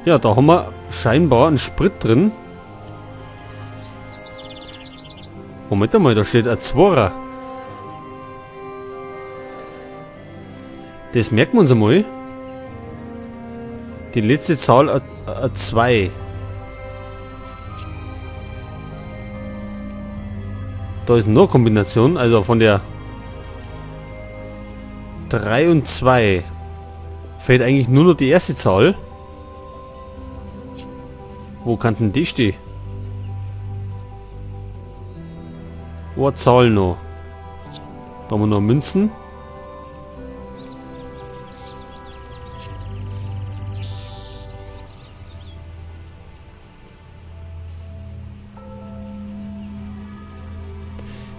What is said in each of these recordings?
Ja, da haben wir scheinbar einen Sprit drin. Moment einmal, da steht ein Zworer. Das merken wir uns einmal. Die letzte Zahl 2. Da ist noch eine Kombination, also von der 3 und 2 fehlt eigentlich nur noch die erste Zahl. Wo kann denn die stehen? Wo Zahl noch? Da haben wir noch Münzen.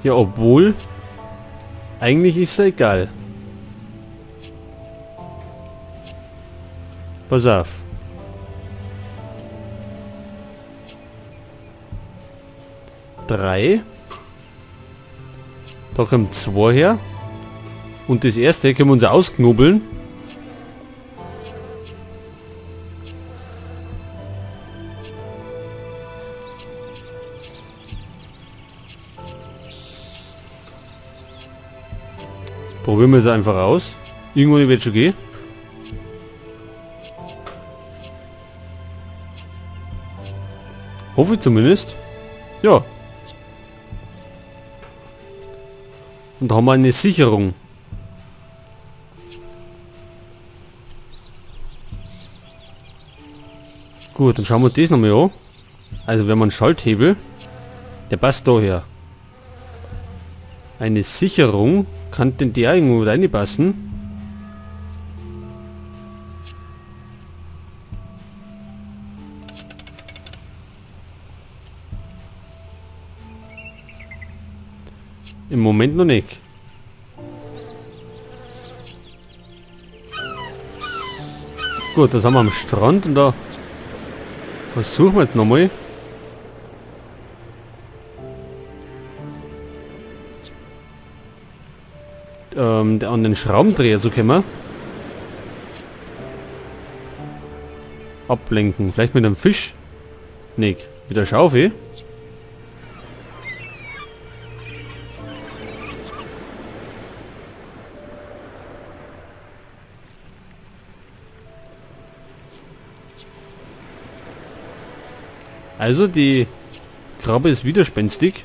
Ja, obwohl, eigentlich ist es egal. Pass auf. 3. Da kommt 2 her. Und das erste können wir uns ausknobeln. Das probieren wir es einfach aus. Irgendwann wird es schon gehen. Hoffe ich zumindest. Ja. Und da haben wir eine Sicherung. Gut, dann schauen wir uns das nochmal an. Also wir haben einen Schalthebel. Der passt da her. Eine Sicherung. Kann denn der irgendwo reinpassen? Im Moment noch nicht. Gut, das haben wir am Strand und da versuchen wir jetzt nochmal. An den Schraubendreher zu kommen. Ablenken. Vielleicht mit einem Fisch. Nee, mit der Schaufel. Also die Krabbe ist widerspenstig.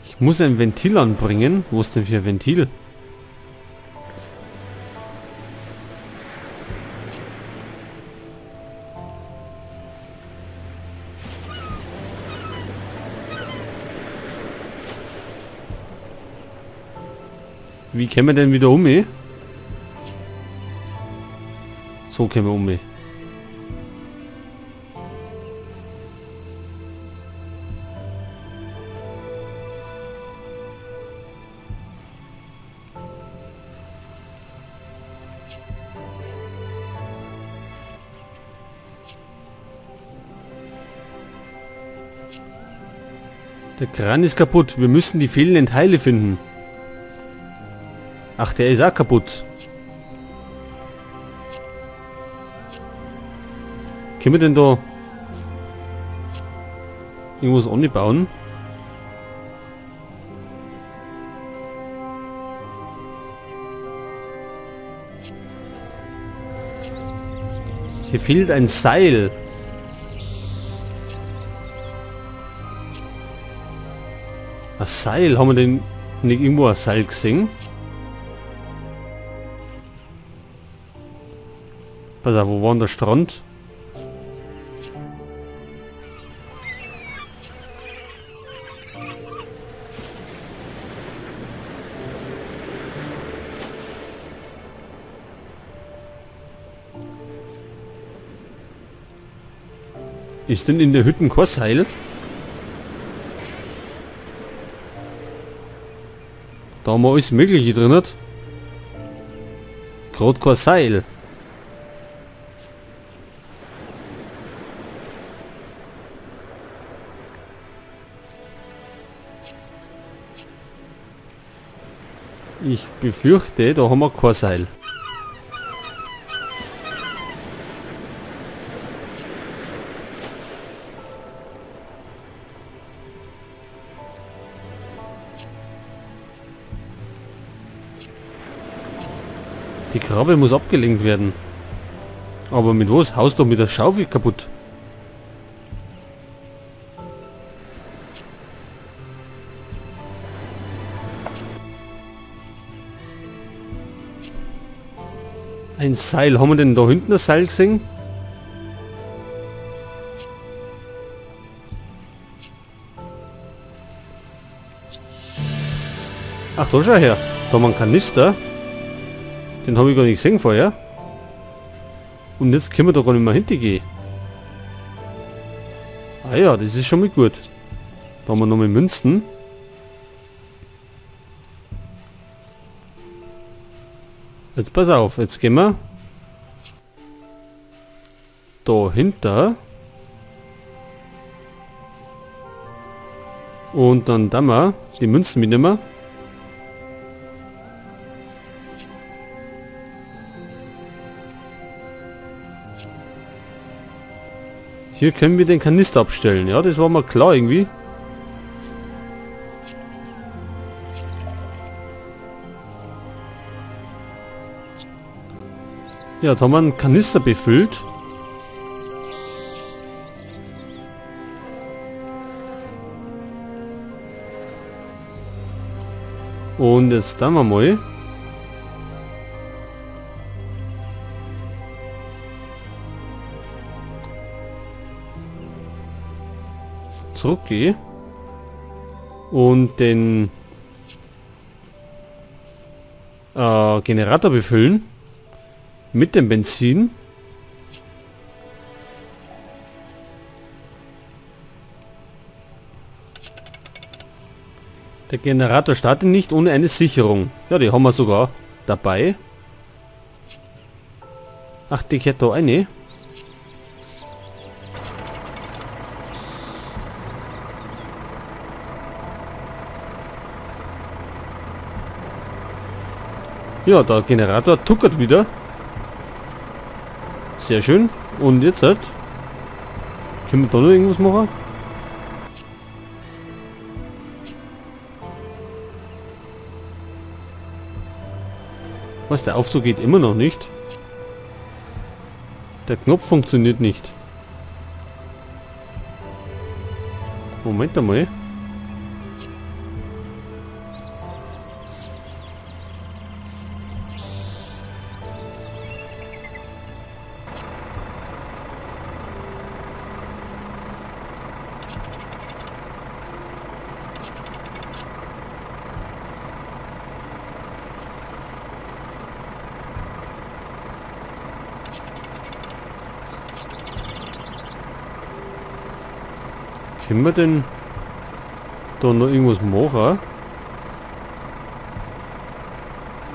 Ich muss ein Ventil anbringen. Wo ist denn für ein Ventil? Wie kämen wir denn wieder um? Eh? So kämen wir um. Eh? Der Kran ist kaputt. Wir müssen die fehlenden Teile finden. Ach, der ist auch kaputt. Können wir denn da irgendwas anbauen? Hier fehlt ein Seil. Ein Seil? Haben wir denn nicht irgendwo ein Seil gesehen? Pass auf, wo war denn der Strand? Ist denn in der Hütte kein Seil? Da haben wir alles Mögliche drin. Gerade kein Seil. Ich befürchte, da haben wir kein Seil. Die Krabbe muss abgelenkt werden. Aber mit was? Haust doch mit der Schaufel kaputt. Ein Seil. Haben wir denn da hinten ein Seil gesehen? Ach, da schau her. Da haben wir einen Kanister. Den habe ich gar nicht gesehen vorher. Und jetzt können wir da gar nicht mehr hintergehen. Ah ja, das ist schon mal gut. Da haben wir nochmal Münzen. Jetzt pass auf, jetzt gehen wir dahinter. Und dann da wir die Münzen mitnehmen. Hier können wir den Kanister abstellen. Ja, das war mal klar irgendwie. Ja, da haben wir einen Kanister befüllt. Und jetzt dann wir mal. Zurückgehen. Und den Generator befüllen. Mit dem Benzin. Der Generator startet nicht ohne eine Sicherung. Ja, die haben wir sogar dabei. Ach, die gehört da eine. Ja, der Generator tuckert wieder. Sehr schön. Und jetzt halt. Können wir da noch irgendwas machen? Was, der Aufzug geht immer noch nicht? Der Knopf funktioniert nicht. Moment einmal. Können wir denn da noch irgendwas machen?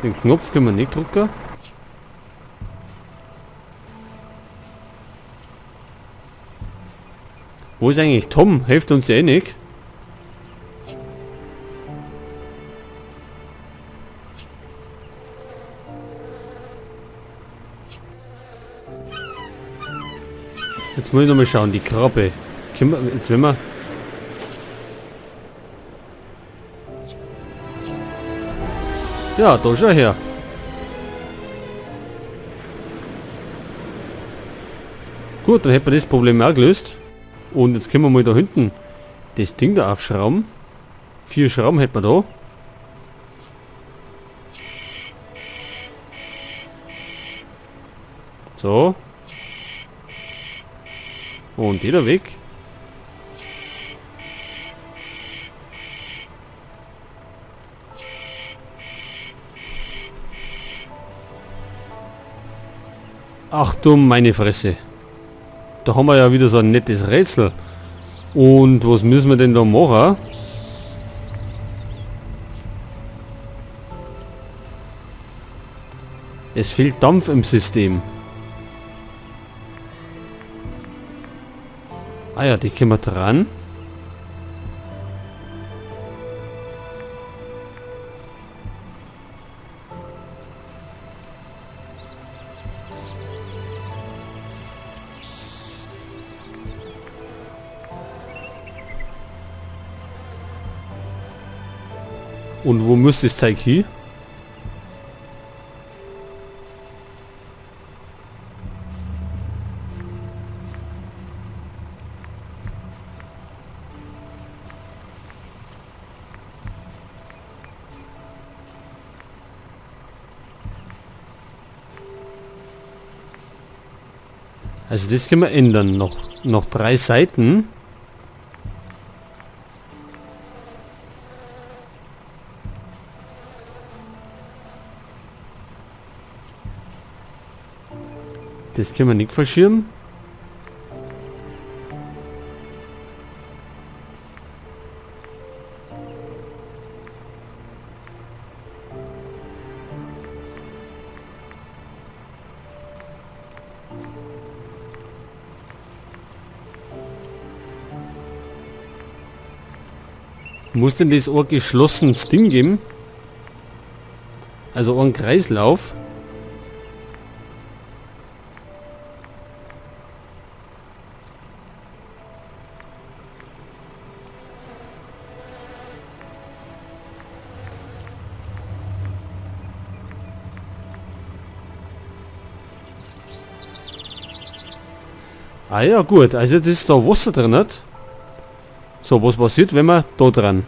Den Knopf können wir nicht drücken. Wo ist eigentlich Tom? Hilft uns ja eh nicht. Jetzt muss ich nochmal schauen, die Krabbe. Können wir, jetzt wenn wir... Ja, da schau her. Gut, dann hätten wir das Problem auch gelöst. Und jetzt können wir mal da hinten das Ding da aufschrauben. 4 Schrauben hätten wir da. So. Und jeder weg. Ach du meine Fresse. Da haben wir ja wieder so ein nettes Rätsel. Und was müssen wir denn da machen? Es fehlt Dampf im System. Ah ja, die können wir dran. Und wo müsste das Zeug hin? Also das können wir ändern. Noch 3 Seiten. Das können wir nicht verschieben. Muss denn das auch geschlossenes Ding geben? Also einen Kreislauf. Ah ja, gut. Also jetzt ist da Wasser drin, nicht? So, was passiert, wenn wir da dran?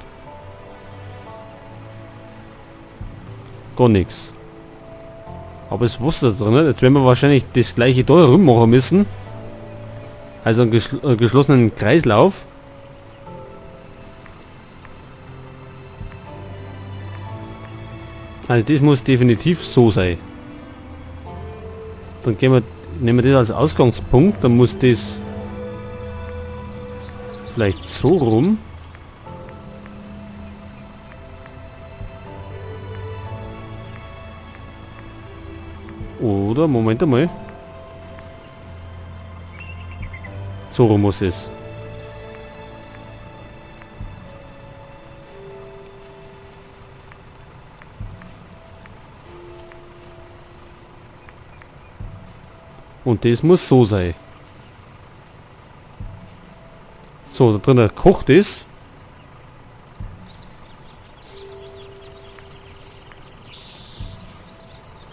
Gar nichts. Aber es Wasser drin, nicht? Jetzt werden wir wahrscheinlich das gleiche da herum machen müssen. Also einen geschlossenen Kreislauf. Also das muss definitiv so sein. Dann nehmen wir das als Ausgangspunkt, dann muss das vielleicht so rum. Oder, Moment einmal. So rum muss es. Und das muss so sein. So, da drinnen kocht es.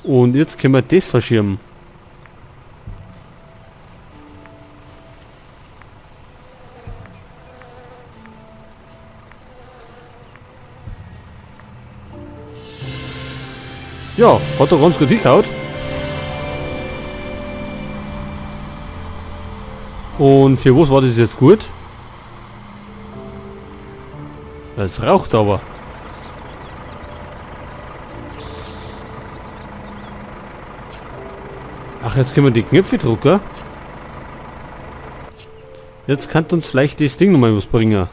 Und jetzt können wir das verschieben. Ja, hat doch ganz gut hingehauen. Und für was war das jetzt gut? Es raucht aber. Ach, jetzt können wir die Knöpfe drücken. Jetzt kann uns vielleicht das Ding nochmal was bringen.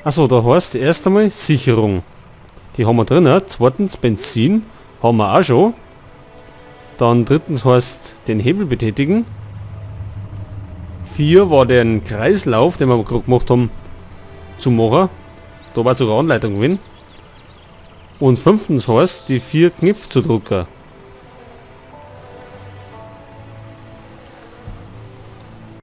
Achso, da heißt erst einmal Sicherung. Die haben wir drin. Zweitens Benzin haben wir auch schon. Dann drittens heißt den Hebel betätigen. 4 war der Kreislauf, den wir gerade gemacht haben, zu machen. Da war sogar Anleitung gewesen. Und fünftens heißt, die 4 Knöpfe zu drücken.